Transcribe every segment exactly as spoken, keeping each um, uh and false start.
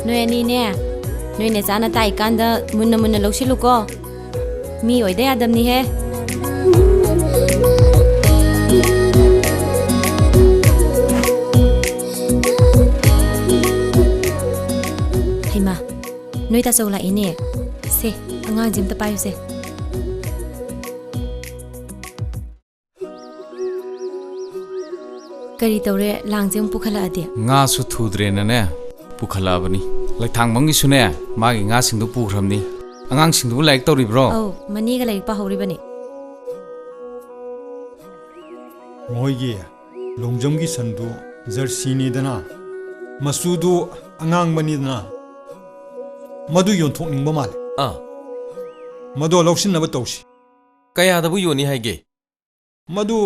ꯅꯣꯏ ꯑꯅꯤꯅꯦ, ꯅꯣꯏ ꯅꯆꯥꯅ ꯇꯥꯛꯏꯀꯥꯟꯗ ꯃꯨꯟꯅ ꯃꯨꯟꯅ ꯂꯧꯁꯤꯜꯂꯨꯀꯣ꯫ ꯃꯤ ꯑꯣꯏꯗ ꯌꯥꯗꯕꯅꯤꯍꯦ꯫ ꯍꯩꯃꯥ, ꯅꯣꯏ ꯇꯥꯆꯧ ꯂꯥꯛꯏꯅꯦ꯫ ꯁꯦ, ꯑꯉꯥꯡꯁꯦ ꯑꯝꯇ ꯄꯥꯏꯌꯨꯁꯦ꯫ ꯀꯔꯤ ꯇꯧꯔꯦ, ꯂꯥꯡꯁꯦ ꯑꯃꯨꯛ ꯄꯨꯈꯠꯂꯛꯑꯗꯤ? ꯉꯥꯁꯨ ꯊꯨꯗ꯭ꯔꯦꯅꯅꯦ, ꯄꯨꯈꯠꯂꯛꯑꯕꯅꯤ꯫ ꯂꯩꯊꯥꯡꯕꯝꯒꯤꯁꯨꯅꯦ, ꯃꯥꯒꯤ ꯉꯥꯁꯤꯡꯗꯨ ꯄꯨꯈ꯭ꯔꯕꯅꯤ꯫ ꯑꯉꯥꯡꯁꯤꯡꯗꯨꯕꯨ ꯂꯥꯏꯔꯤꯛ ꯇꯧꯔꯤꯕ꯭ꯔꯣ? ꯑꯧ, ꯃꯅꯦꯒ ꯂꯥꯏꯔꯤꯛ ꯄꯥꯍꯧꯔꯤꯕꯅꯤ꯫ ꯃꯈꯣꯏꯒꯤ ꯂꯣꯡꯖꯝꯒꯤ ꯁꯟꯗꯨ ꯖꯔꯁꯤꯅꯤꯗꯅ, ꯃꯆꯨꯗꯨ ꯑꯉꯥꯡꯕꯅꯤꯗꯅ, ꯃꯗꯨ ꯌꯣꯟꯊꯣꯛꯅꯤꯡꯕ ꯃꯥꯜꯂꯦ꯫ ꯑꯥ꯫ ꯃꯗꯣ ꯂꯧꯁꯤꯟꯅꯕ ꯇꯧꯁꯤ꯫ ꯀꯌꯥꯗꯕꯨ ꯌꯣꯟꯅꯤ ꯍꯥꯏꯒꯦ? ꯃꯗꯨ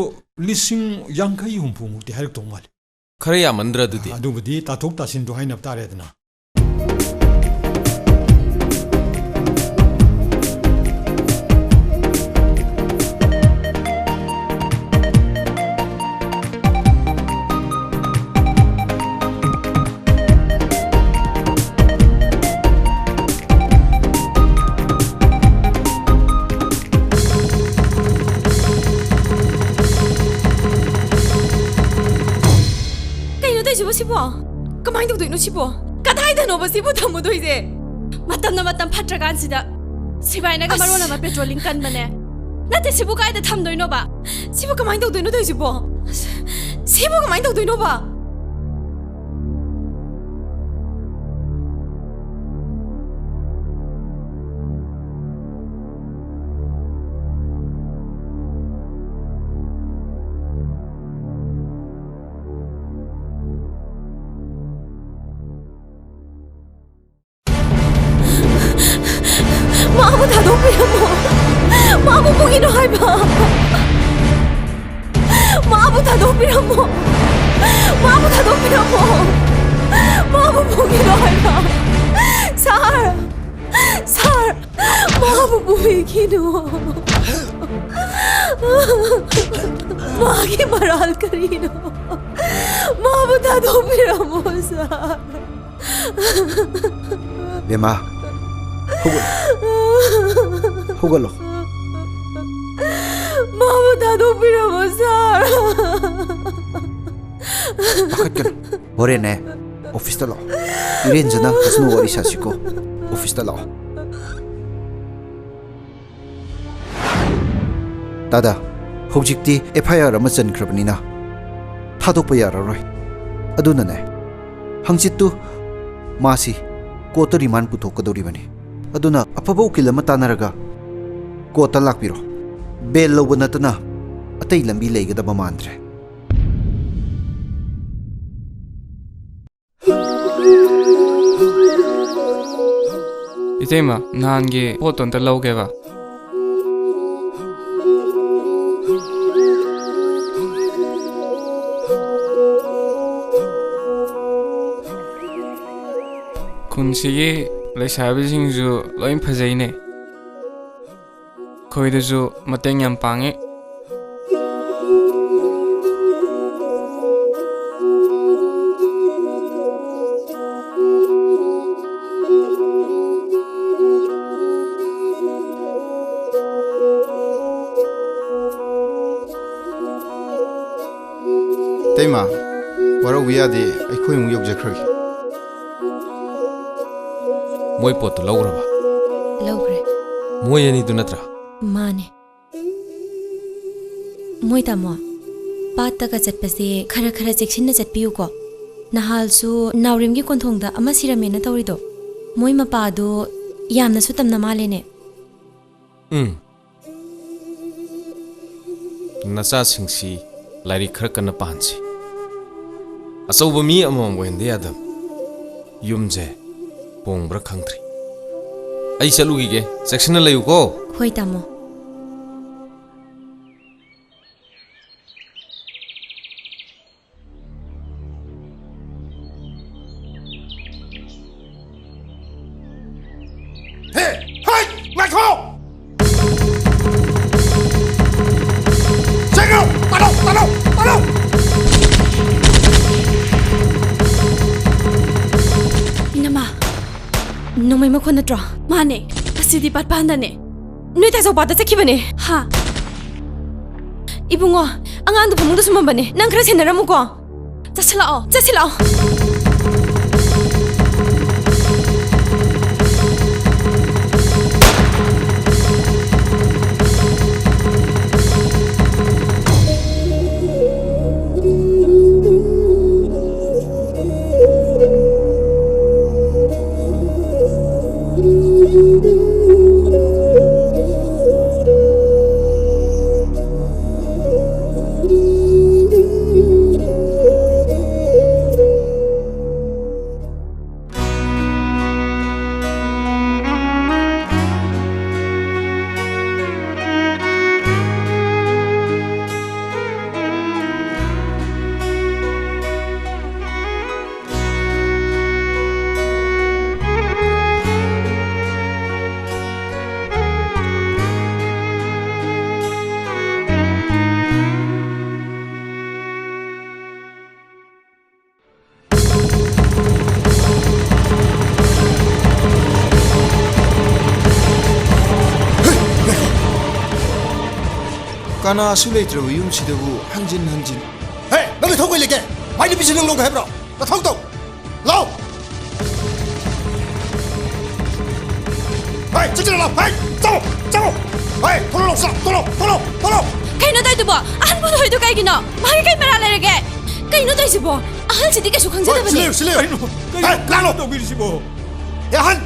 ꯂꯤꯁꯤꯡ ꯌꯥꯡꯈꯩ ꯍꯨꯝꯐꯨ ꯃꯨꯛꯇꯤ ꯍꯥꯏꯔꯛꯇꯧ ꯃꯥꯜꯂꯤ꯫ ꯈꯔ ꯌꯥꯝꯃꯟꯗ꯭ꯔꯥ ꯑꯗꯨꯗꯤ? ꯑꯗꯨꯕꯨꯗꯤ ꯇꯥꯊꯣꯛ ꯇꯥꯁꯤꯟꯗꯣ ꯍꯥꯏꯅꯕ ꯇꯥꯔꯦꯗꯅ꯫ ꯀꯩꯅꯣ ꯇꯧꯔꯤꯁꯤꯕꯣ ꯁꯤꯕꯣ? ꯀꯃꯥꯏꯅ ꯇꯧꯗꯣꯏꯅꯣ ꯁꯤꯕꯣ? ꯀꯗꯥꯏꯗꯅꯣꯕ ꯁꯤꯕꯨ ꯊꯝꯃꯨꯗꯣꯏꯁꯦ? ꯃꯇꯝꯅ ꯃꯇꯝ ꯐꯠꯇ꯭ꯔꯀꯥꯟꯁꯤꯗ ꯁꯤꯕꯥꯏꯅꯒ ꯑꯁ! ꯃꯔꯣꯟ ꯑꯃ ꯄꯦꯇ꯭ꯔꯣꯂꯤꯡ ꯀꯟꯕꯅꯦ꯫ ꯅꯠꯇꯦ, ꯁꯤꯕꯨ ꯀꯥꯏꯗ ꯊꯝꯗꯣꯏꯅꯣꯕ? ꯁꯤꯕꯨ ꯀꯃꯥꯏꯅ ꯇꯧꯗꯣꯏꯅꯣ ꯇꯧꯔꯤꯁꯤꯕꯣ? ꯁꯤꯕꯨ ꯀꯃꯥꯏꯅ ꯇꯧꯗꯣꯏꯅꯣꯕ? ꯃꯥꯕꯨ ꯊꯥꯗꯣꯛꯄꯤꯔꯝꯃꯣ꯫ ꯃꯥꯕꯨ ꯄꯨꯈꯤꯅꯨ ꯍꯥꯏꯕ꯫ ꯃꯥꯕꯨ ꯊꯥꯗꯣꯛꯄꯤꯔꯝꯃꯣ꯫ ꯃꯥꯕꯨ ꯊꯥꯗꯣꯛꯄꯤꯔꯝꯃꯣ꯫ ꯃꯥꯕꯨ ꯄꯨꯈꯤꯅꯨ ꯍꯥꯏꯕ꯫ ꯁꯥꯔ! ꯁꯥꯔ! ꯃꯥꯕꯨ ꯄꯨꯕꯤꯈꯤꯅꯨ꯫ ꯃꯥꯒꯤ ꯃꯔꯥꯜ ꯀꯔꯤꯅꯣ? ꯃꯥꯕꯨ ꯊꯥꯗꯣꯛꯄꯤꯔꯝꯃꯣ, ꯁꯥꯔ꯫ ꯕꯦꯝꯃ, ꯍꯧꯒꯠꯂꯣ꯫ ꯍꯧꯒꯠꯂꯣ꯫ ꯃꯥꯕꯨ ꯊꯥꯗꯣꯛꯄꯤꯔꯝꯃꯣ, ꯁꯥꯔ꯫ ꯄꯥꯈꯠꯀꯅꯨ꯫ ꯍꯣꯔꯦꯟꯅꯦ, ꯑꯣꯐꯤꯁꯇ ꯂꯥꯛꯑꯣ꯫ ꯏꯔꯦꯟꯖꯅ ꯐꯖꯅ ꯋꯥꯔꯤ ꯁꯥꯁꯤꯀꯣ꯫ ꯑꯣꯐꯤꯁꯇ ꯂꯥꯛꯑꯣ꯫ ꯗꯥꯗꯥ, ꯍꯧꯖꯤꯛꯇꯤ ꯑꯦꯐ ꯑꯥꯏ ꯑꯥꯔ ꯑꯃ ꯆꯟꯈ꯭ꯔꯕꯅꯤꯅ ꯊꯥꯗꯣꯛꯄ ꯌꯥꯔꯔꯣꯏ꯫ ꯑꯗꯨꯅꯅꯦ, ꯍꯪꯆꯤꯠꯇꯨ ꯃꯥꯁꯤ ꯀꯣꯔꯠꯇ ꯔꯤꯃꯥꯟ ꯄꯨꯊꯣꯛꯀꯗꯧꯔꯤꯕꯅꯤ꯫ ꯑꯗꯨꯅ ꯑꯐꯕ ꯎꯀꯤꯜ ꯑꯃ ꯇꯥꯟꯅꯔꯒ ꯀꯣꯔꯠꯇ ꯂꯥꯛꯄꯤꯔꯣ꯫ ꯕꯦꯜ ꯂꯧꯕ ꯅꯠꯇꯅ ꯑꯇꯩ ꯂꯝꯕꯤ ꯂꯩꯒꯗꯕ ꯃꯥꯟꯗ꯭ꯔꯦ꯫ ꯏꯇꯩꯃ, ꯅꯍꯥꯟꯒꯤ ꯄꯣꯠꯇꯣ ꯑꯝꯇ ꯂꯧꯒꯦꯕ꯫ ꯁꯤꯒꯤ ꯂꯩꯁꯥꯕꯤꯁꯤꯡꯁꯨ ꯂꯣꯏ ꯐꯖꯩꯅꯦ꯫ ꯑꯩꯈꯣꯏꯗꯁꯨ ꯃꯇꯦꯡ ꯌꯥꯝ ꯄꯥꯡꯉꯤ꯫ ꯏꯇꯩꯃ, ꯋꯥꯔꯧꯕ ꯌꯥꯗꯦ, ꯑꯩꯈꯣꯏ ꯑꯃꯨꯛ ꯌꯧꯖꯈ꯭ꯔꯒꯦ꯫ ꯃꯣꯏ ꯄꯣꯠꯇꯨ ꯂꯧꯈ꯭ꯔꯕ? ꯂꯧꯈ꯭ꯔꯦ꯫ ꯃꯣꯏ ꯑꯅꯤꯗꯨ ꯅꯠꯇ꯭ꯔꯥ? ꯃꯥꯅꯦ꯫ ꯃꯣꯏ ꯇꯥꯃꯣ, ꯄꯥꯠꯇꯒ ꯆꯠꯄꯁꯦ ꯈꯔ ꯈꯔ ꯆꯦꯛꯁꯤꯟꯅ ꯆꯠꯄꯤꯌꯨꯀꯣ꯫ ꯅꯍꯥꯜꯁꯨ ꯅꯥꯎꯔꯦꯝꯒꯤ ꯀꯣꯟꯊꯣꯡꯗ ꯑꯃ ꯁꯤꯔꯝꯃꯦꯅ ꯇꯧꯔꯤꯗꯣ, ꯃꯣꯏ ꯃꯄꯥꯗꯣ ꯌꯥꯝꯅꯁꯨ ꯇꯝꯅ ꯃꯥꯜꯂꯦꯅꯦ꯫ ꯎꯝ꯫ ꯅꯆꯥꯁꯤꯡꯁꯤ ꯂꯥꯏꯔꯤꯛ ꯈꯔ ꯀꯟꯅ ꯄꯥꯍꯟꯁꯤ꯫ ꯑꯆꯧꯕ ꯃꯤ ꯑꯃꯃꯝ ꯑꯣꯏꯍꯟꯗ ꯌꯥꯗꯕ꯫ ꯌꯨꯝꯁꯦ ꯍꯣꯡꯕ꯭ꯔꯥ ꯈꯪꯗ꯭ꯔꯤ꯫ ꯑꯩ ꯆꯠꯂꯨꯈꯤꯒꯦ, ꯆꯦꯛꯁꯤꯟꯅ ꯂꯩꯌꯨꯀꯣ꯫ ꯍꯣꯏ, ꯇꯥꯃꯣ꯫ ꯍꯦ! ꯍꯩ! ꯉꯥꯏꯈꯣ! ꯆꯠꯈ꯭ꯔꯣ! ꯇꯥꯅꯧ! ꯇꯥꯅꯧ! ꯇꯥꯅꯧ! ꯏꯅꯝꯃ, ꯅꯣꯡꯃꯩ ꯃꯈꯣꯟ ꯅꯠꯇ꯭ꯔꯣ? ꯃꯥꯅꯦ, ꯑꯁꯤꯗꯤ ꯄꯥꯠꯄꯥꯟꯗꯅꯦ꯫ ꯅꯣꯏ ꯇꯥꯖꯧꯄꯥꯗ ꯆꯠꯈꯤꯕꯅꯦ꯫ ꯍꯥ? ꯏꯕꯨꯡꯉꯣ, ꯑꯉꯥꯡꯗꯣ ꯐꯃꯨꯡꯗ ꯁꯨꯝꯃꯝꯕꯅꯦ꯫ ꯅꯪ ꯈꯔ ꯁꯦꯟꯅꯔꯝꯃꯨꯀꯣ꯫ ꯆꯠꯁꯤꯜꯂꯛꯑꯣ, ꯆꯠꯁꯤꯜꯂꯛꯑꯣ꯫ ꯀꯅꯥꯁꯨ ꯂꯩꯇ꯭ꯔꯕ ꯌꯨꯝꯁꯤꯗꯕꯨ ꯍꯟꯖꯤꯟ ꯍꯟꯖꯤꯟ꯫ ꯍꯦ, ꯅꯪ ꯅꯊꯧ ꯀꯩ ꯂꯩꯒꯦ? ꯃꯥꯏ ꯅꯨꯄꯤꯁꯤ ꯅꯪ ꯂꯧꯒꯦ ꯍꯥꯏꯕ꯭ꯔꯣ? ꯅꯊꯧ ꯇꯧ꯫ ꯂꯥꯎ! ꯍꯦ, ꯆꯠꯁꯤꯜꯂ ꯂꯥꯎ! ꯍꯦ, ꯆꯪꯉꯣ! ꯆꯪꯉꯣ! ꯍꯦ, ꯊꯣꯛꯂꯛꯑꯣ, ꯂꯥꯎ! ꯊꯣꯛꯂꯛꯑꯣ! ꯊꯣꯛꯂꯛꯑꯣ! ꯊꯣꯛꯂꯛꯑꯣ! ꯀꯩꯅꯣ ꯇꯧꯏꯗꯨꯕꯣ? ꯑꯍꯟ ꯄꯨꯊꯣꯛꯏꯗꯣ ꯀꯩꯒꯤꯅꯣ? ꯃꯥꯒꯤ ꯀꯩ ꯃꯔꯥꯜ ꯂꯩꯔꯒꯦ? ꯀꯩꯅꯣ ꯇꯧꯏꯁꯤꯕꯣ? ꯑꯍꯜꯁꯤꯗꯤ ꯀꯩꯁꯨ ꯈꯪꯖꯗꯕꯅꯤ꯫ ꯁꯤꯂꯦ, ꯁꯤꯂꯦ! ꯀꯩꯅꯣ? ꯀꯩꯅꯣ? ꯍꯦ, ꯂꯥꯛꯂꯣ! ꯇꯧꯕꯤꯔꯤꯁꯤꯕꯣ? ꯑꯦ, ꯑꯍꯟ!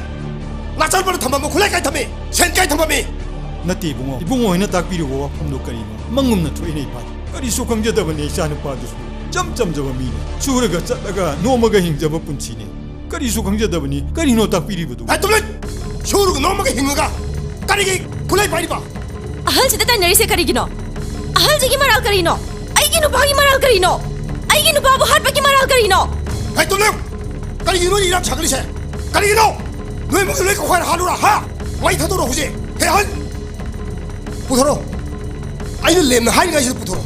ꯅꯆꯥꯅꯨꯄꯥꯅ ꯊꯝꯃꯝꯕ ꯈꯨꯠꯂꯥꯏ ꯀꯥꯏ ꯊꯝꯃꯤ? ꯁꯦꯟ ꯀꯥꯏ ꯊꯝꯃꯝꯃꯤ? ꯅꯠꯇꯦ ꯏꯕꯨꯡꯉꯣ꯫ ꯏꯕꯨꯡꯉꯣ ꯍꯣꯏꯅ ꯇꯥꯛꯄꯤꯔꯤꯕ ꯋꯥꯐꯝꯗꯣ ꯀꯔꯤꯅꯣ? ꯃꯪꯒꯨꯝꯅ ꯊꯣꯛꯏꯅꯦ ꯏꯄꯥ꯫ ꯀꯔꯤꯁꯨ ꯈꯪꯖꯗꯕꯅꯦ ꯏꯆꯥꯅꯨꯄꯥꯗꯨꯁꯨ꯫ ꯏꯆꯝ ꯆꯝꯖꯕ ꯃꯤꯅꯤ꯫ ꯁꯨꯔꯒ ꯆꯠꯂꯒ ꯅꯣꯝꯃꯒ ꯍꯤꯡꯖꯕ ꯄꯨꯟꯁꯤꯅꯤ꯫ ꯀꯔꯤꯁꯨ ꯈꯪꯖꯗꯕꯅꯤ꯫ ꯀꯔꯤꯅꯣ ꯇꯥꯛꯄꯤꯔꯤꯕꯗꯨ? ꯍꯦ, ꯇꯨꯃꯤꯟ! ꯁꯨꯔꯒ ꯅꯣꯝꯃꯒ ꯍꯤꯡꯉꯒ ꯀꯔꯤꯒꯤ ꯈꯨꯠꯂꯥꯏ ꯄꯥꯏꯔꯤꯕ? ꯑꯍꯜꯁꯤꯗ ꯇꯥꯏꯅꯔꯤꯁꯦ ꯀꯔꯤꯒꯤꯅꯣ? ꯑꯍꯜꯁꯤꯒꯤ ꯃꯔꯥꯜ ꯀꯔꯤꯅꯣ? ꯑꯩꯒꯤ ꯅꯨꯄꯥꯒꯤ ꯃꯔꯥꯜ ꯀꯔꯤꯅꯣ? ꯑꯩꯒꯤ ꯅꯨꯄꯥꯕꯨ ꯍꯥꯠꯄꯒꯤ ꯃꯔꯥꯜ ꯀꯔꯤꯅꯣ? ꯍꯦ, ꯇꯨꯃꯤꯟ! ꯀꯔꯤꯒꯤꯅꯣ ꯏꯔꯥꯡ ꯁꯥꯒꯠꯂꯤꯁꯦ? ꯀꯔꯤꯒꯤꯅꯣ? ꯅꯣꯏ ꯏꯃꯨꯡꯗ ꯂꯣꯏ ꯀꯧꯈꯥꯏꯔ ꯍꯥꯠꯂꯨꯔꯥ, ꯍꯥ? ꯃꯩ ꯊꯥꯗꯣꯔꯛꯑꯣ ꯍꯧꯖꯤꯛ! ꯍꯦ, ꯑꯍꯟ! ꯄꯨꯊꯣꯔꯛꯑꯣ! ꯑꯩꯅ ꯂꯦꯝꯅ ꯍꯥꯏꯔꯤꯉꯩꯁꯤꯗ ꯄꯨꯊꯣꯔꯛꯑꯣ!